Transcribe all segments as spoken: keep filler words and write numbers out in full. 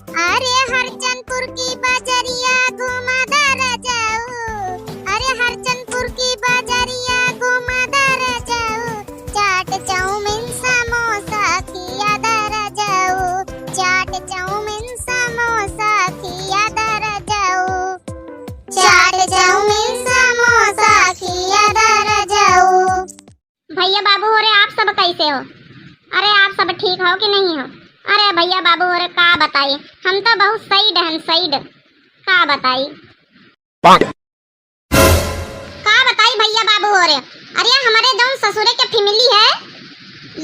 अरे हरचंदपुर की बजरिया घुमा दा रजऊ, अरे हरचंदपुर की बजरिया घुमा दा रजऊ, चाट चाउमीन समोसा खिया दा रजऊ, चाट चाउमीन समोसा खिया दा रजऊ, चाट चाउमीन समोसा खिया दा रजऊ। भइया बाबू हो रे, आप सब कैसे हो? अरे आप सब ठीक हो कि नहीं हो? अरे भइया बाबू हो रे, का बताई, हम तो बहुत सैड हन, सैड। का बताई? का बताई भइया बाबू हो रे? अरे हमरे जौन ससुरे के family है,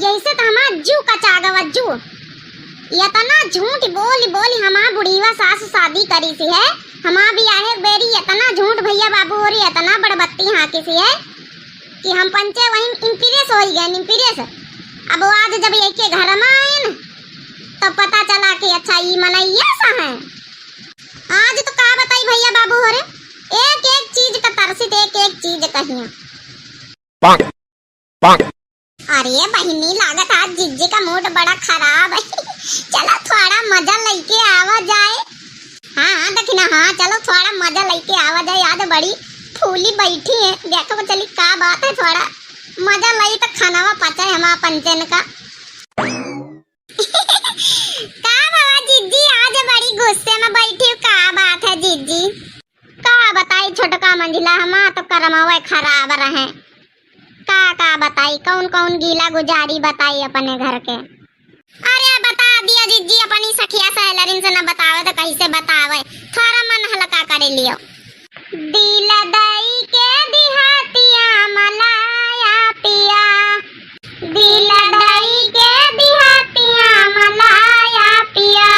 यही से तो हमार जू कचा गवा, जू। इतना झूठ बोली बोली हमार बुढ़ीवा सासु शादी करी सी है, हमार बियाहे बेरी इतना झूठ भइया बाबू हो रे, इतना बड़बत्ती हाँकी सी है कि हम पंचे वहीं impress होइ गए, impress। अब वो आज जब यही के घर में आए न, तो पता चला कि अच्छा ई मनई ऐसा है। आज तो का बताई भइया बाबू हो रे, एक एक चीज का तरसी थे, एक एक चीज कहिया। अरे बहिनी, लागत आज जिज्जी का mood बड़ा खराब है। चलो थोड़ा मजा लइके आवा जाए। हाँ, हाँ, दखिना, हाँ, चलो थोड़ा मजा लइके आवा जाए। आज बड़ी फूली बैठी है, देखो चली का बात है, थोड़ा मजा लई तो खानावा पचा है हमार पंचन का। का बाबा जिज्जी, आज बड़ी गुस्से में बैठी हो, का बात है जिज्जी? का बताई छोटका मंझिला, हमार तो करमवे खराब रहे। का, का बताई, कौन, कौन गीला गुजारी बताई अपने घर के। अरे बता दियो जिज्जी, अपनी सखिया सहेलरिन से न बतावे तो कैसे बतावे, थोड़ा मन हल्का करे लियो। दिल दई के दिहातिया मलाया पिया, दिल दई के दिहातिया मलाया पिया,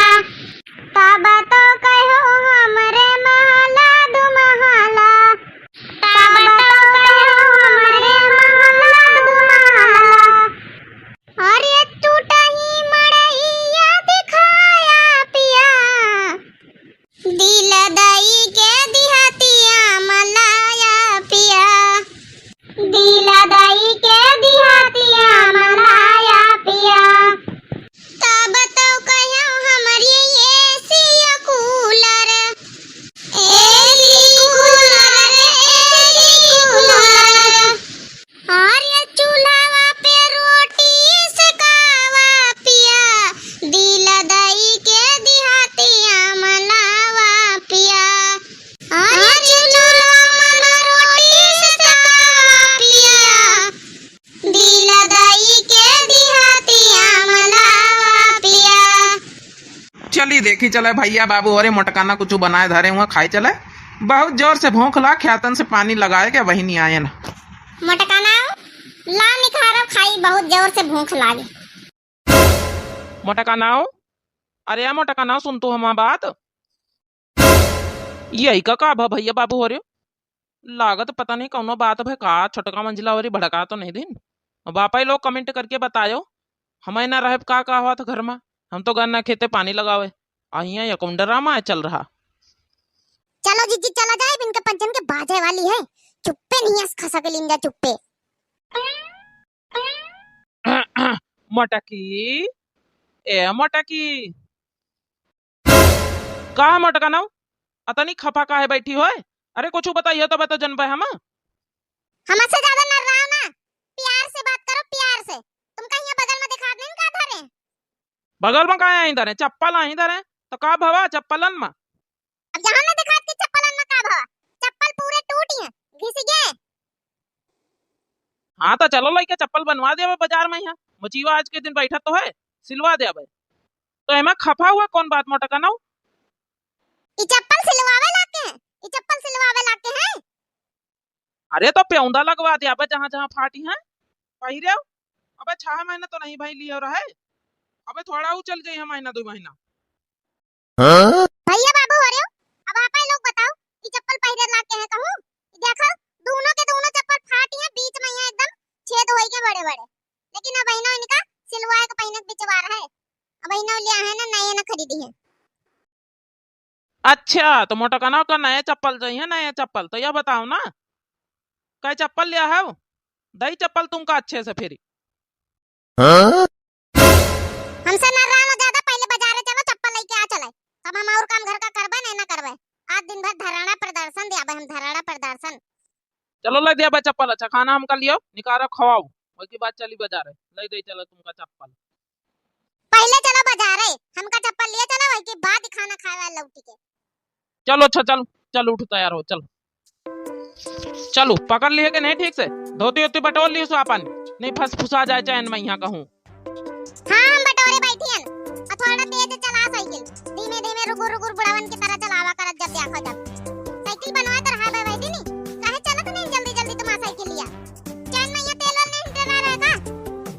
तब तो कहो हमरे महला दू महला, तब तो कहो हमरे महला दू महला। अरे टूटही मड़ैया दिखाया पिया, दिल दई के दिहातिया मलाया पिया, दिल दई के दिहातिया मलाया पिया। तब तो कहो हमरी AC cooler, AC cooler, AC cooler। अरे चूल्हा पे रोटी सेकावा पिया, दिल दई के दिहातिया मलावा पिया। अरे चूल्हा मन रोटी सेकावा पिया, दिल दई के दिहातिया मलावा पिया। चली देखी चले भइया बाबू, अरे मोटकाना कुछ बनाए धरे हुआ, खाए चले। बहुत जोर से भूख लाग, ख्यातन से पानी लगाए के बहिनी आए ना। मोटकाना, ला निखारो खाई, बहुत जोर से भूख लागे। मोटकाना, अरे आ मोटकाना, सुन तो हमार बात। यही का का भा भइया बाबू हो रे? लागत पता नहीं कौनो बात भे का, छोटका मंझिला वरी भड़का तो नहीं दिन। अब आपा ही लोग comment करके बतायो, हमें ना रहे का का हुआ था घर में। हम तो गन्ना खेते पानी लगावे, आ हियां ये कुंडरा में चल रहा। चलो जीजी चला जाए, इनके पंचन के बाजे वाली है, चुप्पे नहीं अस खसा के लिंजा चुप्पे। मोटकी, ए मोटकी, का मोटका नाऊ? अतनी खफा काहे बैठी होय? अरे कुछ बताइए तो बता जनबे हम। हमसे ज्यादा नर्राओ ना, प्यार से बात करो, प्यार से। तुम कहीं बगल में दिखात नहीं का धरे? बगल में काहे आई धरे? चप्पल आई धरे, तो का भवा चप्पलन में? अब यहाँ ना दिखात कि चप्पलन में का भवा, चप्पल पूरे टूटी हैं, घिस गए। हाँ तो चलो लइके चप्पल बनवा देवे बाजार में, यहाँ मचीवा आज के दिन बैठा तो है, सिलवा देवे। तो एमा खफा हुआ कौन बात मोटका नाऊ? ई चप्पल सिलवावे लाग के हैं, ई चप्पल सिलवावे लाग के हैं। अरे तो प्यौंदा लगवा देवे जहाँ जहाँ फाटी हैं, पहिरे। अबे छह महीना तो नहीं भाई लियो रहे, अबे थोड़ा ऊ चल जाई है महीना दो महीना। हाँ? भइया बाबू हो रहे हो, अब आप ही लोग बताओ, ई चप्पल पहिरे लाग के हैं कहूँ? ई देखो, दोनों के दोनों चप्पल फाटी हैं, बीच में यहाँ एकदम छेद होई के बड़े बड़े। लेकिन अब इन्हों इनका सिलवाए के पहिने के बिचवार है, अब इन्हों लिया है ना, नए ना खरीदी है। अच्छा, तो मोटकनवा का नया चप्पल चाहिए, नया चप्पल। तो यह बताओ ना, कै चप्पल लिया है? दई चप्पल तुमका अच्छे से फिरी। हाँ? हमसे ना रहो ज्यादा, पहले बाजारे चलो, चप्पल लेके आ चले। और काम घर का करबे नहीं ना करबे। आज दिन भर धरना प्रदर्शन दियाबे हम, धरना प्रदर्शन। चलो, ले दिया बा चप्पल, अच्छा खाना हमका लियो, निकारा खवाओ, ओके बाद चली बाजारे, ले दे चलो तुमका चप्पल। पहले चलो बाजारे, हमका चप्पल लिए चलो, ओके बाद खाना खाए लौटी के। चलो, अच्छा, चल, चल, उठ, तैयार हो, चल। चलो, पकड़ लिए कि नहीं ठीक से? धोती ओती बटोर लियो सो आपन, नहीं फसफुसा जाए चैन में यहाँ कहूँ। हाँ, हम बटोरे बैठी हन। आ थोड़ा तेज चला साइकिल, धीमे धीमे रुगुर रुगुर बुढ़ावन की तरह चलावा करत जब देखो जब। साइकिल बनवा तर हाय बैठी नी, काहे चलत नहीं जल्दी जल्दी तुम्हारा साइकिल लिया? चैन में ये तेल वाल नहीं डरा रहा का?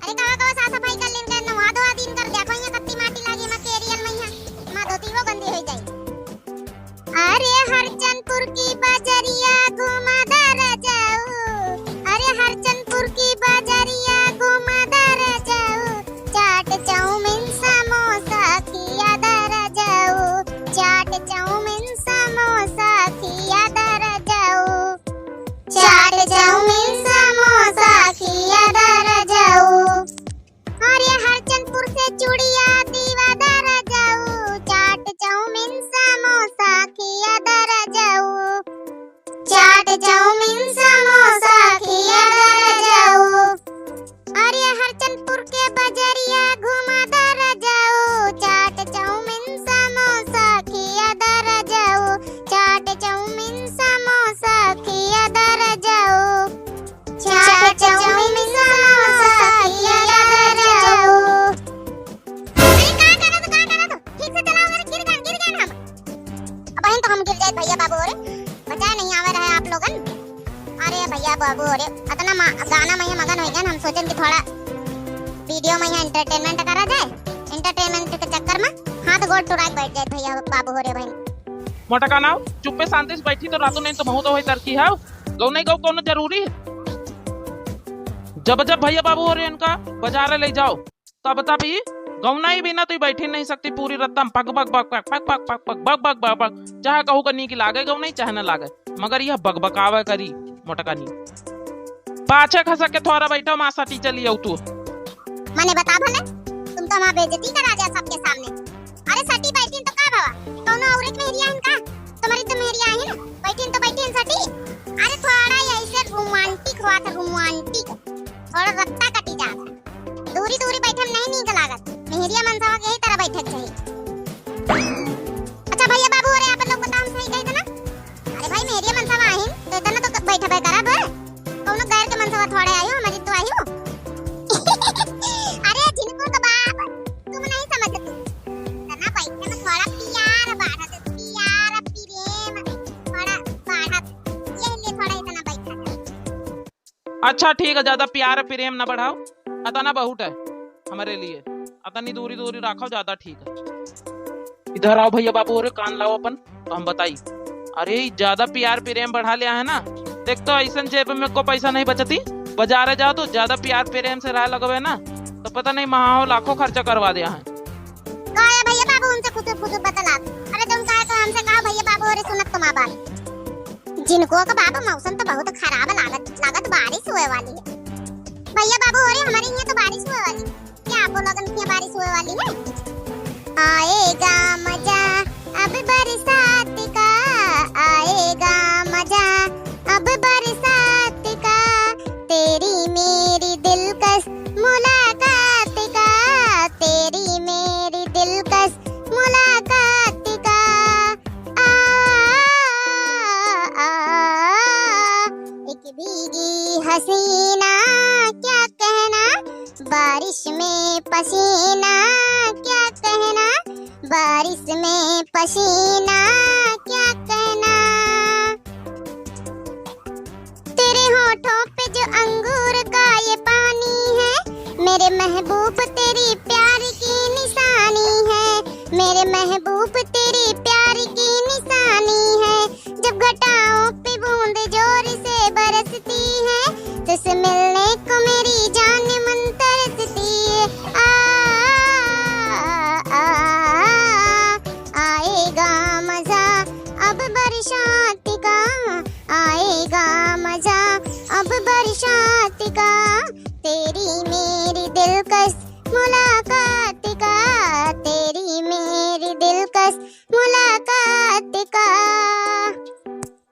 अरे कवा कवा साफ सफाई कर लेन कर, नवा धोवा दिन कर, देखो ये कत्ती माटी लागी मा केरियल में यहाँ, मा धोती वो गंदी हो जाए। अरे हरचंदपुर की बजरिया घुमा दा रजाऊ, अरे हरचंदपुर की बजरिया घुमा दा रजाऊ, चाट चाउमीन समोसा खिया दा रजाऊ, चाट चाउमीन समोसा खिया दा रजाऊ, चाट चाउमीन समोसा खिया दा रजाऊ। अरे हरचंदपुर से चूड़िया दिवा दा रजाऊ, चाट चाउमीन समोसा खिया दा रजाऊ, चाट चाउमीन समोसा खिया दा रजाऊ। अरे हरचंदपुर के बजरिया घुमा दा रजाऊ, चाट चाउमीन समोसा खिया दा रजाऊ, चाट चाउमीन समोसा खिया दा रजाऊ। चाट चाउमीन समोसा खिया दा रजाऊ। अरे का करत, का करत? ठीक से चलाओ, अरे गिर गए, गिर गए हम। अब बहिन तो हम गिर जाए भैया बाबू, अरे बचाए नहीं आवे रहे आप लोगन। अरे भैया बाबू, अरे अतना मा-, गाना में ये मगन हो गए, हम सोचन कि थोड़ा वीडियो में यहाँ एंटरटेनमेंट करा जाए। एंटरटेनमेंट के चक्कर में हाथ गोड़ टुरा के बैठ जाए भैया बाबू हो रे बहन। मोटका नाव, चुप्पे शांति से बैठी तो रातों नहीं तो बहुत होई तरकी है। गौ नहीं गौ कौनो जरूरी है? जब जब भैया बाबू हो रे इनका बाजारे ले जाओ, तब तब ई गौ नहीं भी ना तो बैठी नहीं सकती पूरी रत्ता में पक पक पक पक पक पक पक पक पक पक पक पक, चाहे कहू का नीक लागे गौ नहीं चाहे न लागे, मगर यह बकबकावे करी मोटका नी। पाछे खसक के थोड़ा बैठो, माँ सटी चली आऊ तू। मने बता भले, तुम तो हमार बेइज्जती करा दिया सबके सामने। अरे सटी बैठी तो का भवा? कौनो औरत मेहरिया हन का? तुम्हारी तो मेहरिया ही ना, बैठी तो बैठी सटी। अरे थोड़ा ही ऐसे रोमांटिक हुआ था, रोमांटिक। थोड़ा रत्ता कटी जाता। दूरी दूरी बैठे में नहीं नीक लागत। मेहरिया मनसवा के यही तरह बैठे के चाहिए। अच्छा भैया बाबू, अरे आप लोग बताओ, हम सही कही थे ना? अरे भाई, मेहरिया मनसवा आहिन, तो इतना तो बैठबे करब। कौनो गैर के मनसवा थोड़े आयो, हमारी तो आयो। अरे जिनको तो बाप, तुम नहीं समझ तू। इतना बैठे में थोड़ा प्यार बढ़त, प्यार प्रेम थोड़ा बढ़त, ये लिए थोड़ा इतना बैठा था। अच्छा ठीक है, ज्यादा प्यार प्रेम न बढ़ाओ, अतना बहुत है हमारे लिए, अतनी दूरी दूरी रखो, ज्यादा ठीक है। इधर आओ भैया बाबू, अरे कान लाओ अपन, तो हम बताई। अरे ई ज्यादा प्यार प्रेम बढ़ा लिया है ना, देख तो ऐसन जेब में को पैसा नहीं बचती, बाजारे जाओ तो ज्यादा प्यार प्रेम से रह लगवे ना, तो पता नहीं महाओ लाखों खर्चा करवा दिया है। का है भैया बाबू उनसे खुसुर फुसुर बतलात? अरे तुम कहे तो हमसे कहो भैया बाबू, अरे सुनत तुम बात। जिनको का बाबू मौसम तो बहुत खराब लागत, लागत बारिश हुए वाली है। भैया बाबू, अरे हमारे यहाँ तो बारिश हुए वाली है। क्या आप लोगन के यहाँ बारिश हुए वाली है? आएगा मजा अब बरसात का, आएगा मजा अब बरसात का, तेरी मेरी दिलकश मुलाकात का, तेरी मेरी दिलकश मुलाकात का। आ, आ, आ, एक भीगी हसीना क्या कहना, बारिश में पसीना क्या कहना, बारिश में पसीना क्या कहना। तेरे होठों पे जो अंगूर का ये पानी है, मेरे महबूब तेरी प्यार की निशानी है, मेरे महबूब तेरी प्यार की निशानी है। जब घटाओं पे बूंद जोर से बरसती है, तुझसे मिलने को मेरी जान मन तरसती है। आ, आ, आ, आ, आएगा मजा अब बरसात का, आएगा मजा अब बरसात का, तेरी मेरी दिलकश मुलाकात का, तेरी मेरी दिलकश